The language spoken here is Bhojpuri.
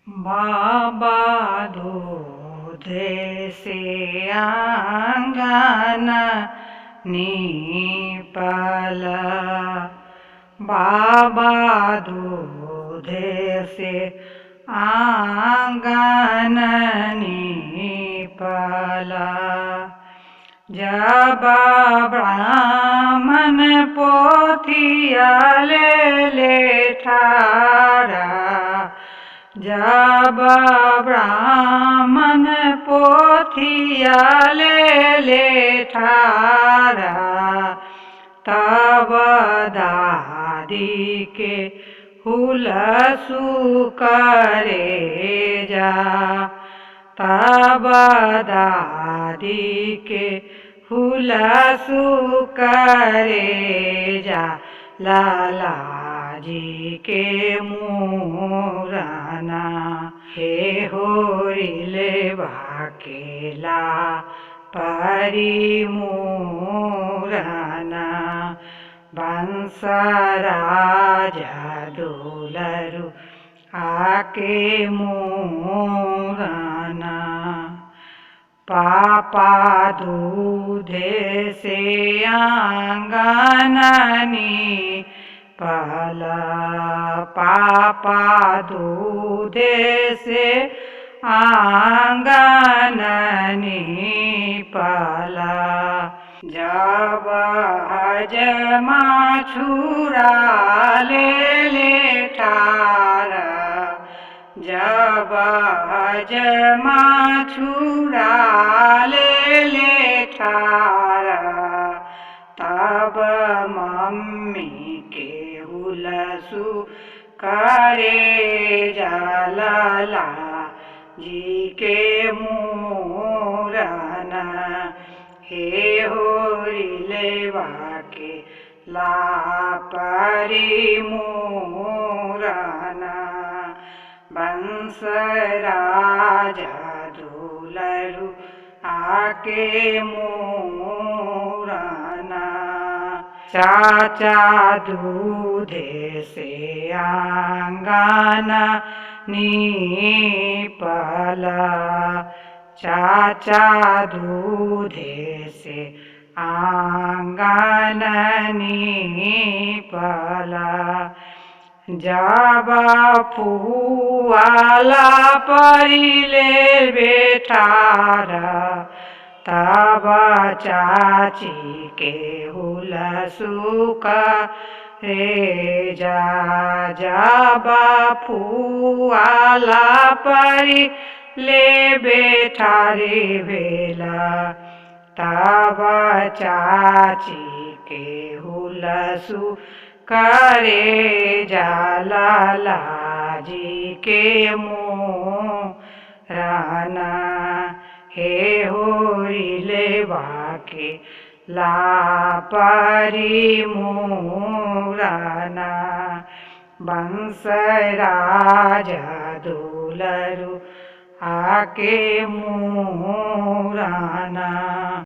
बाबा दूधे से आंगन नीपल, बाबा दूधे से आंगन नीपल। जब ब्राह्मण पोथिया ले ले ठारा, जब ब्राह्मण पोथिया ले ले ठारा, तब दादी के हुलसु करे जा, तब दादी के हुलसु करे जा। लाला जी के मूरना हे होरी ले बाकेला परी मूरना। बंसराज दुलरु आके मूरना। पापा दूधे से आंगन नीपल, पापा दूधे से आंगन नीपल। जब हजमा छुरा ले ले ठारा, जब हजमा छुरा ले ले ठारा, तब मम्मी के हुलसु करे जा। लाला जी के मूरना हे होरी लेवा के लापरी मूरना। बंसराज दुलरु आके मूरना। चाचा दूधे से आंगन नीपल, चाचा दूधे से आंगन नीपल। जब फुआला परिले बेठारा, तब चाची के हुलसु करे जा। जब फुआला परी ले बेठारी भेला, तब चाची के हुलसु करे जा। लाला जी के मूरना हे होरी लेवा के लापरी मूरना। बंसराज दुलरु आके मूरना।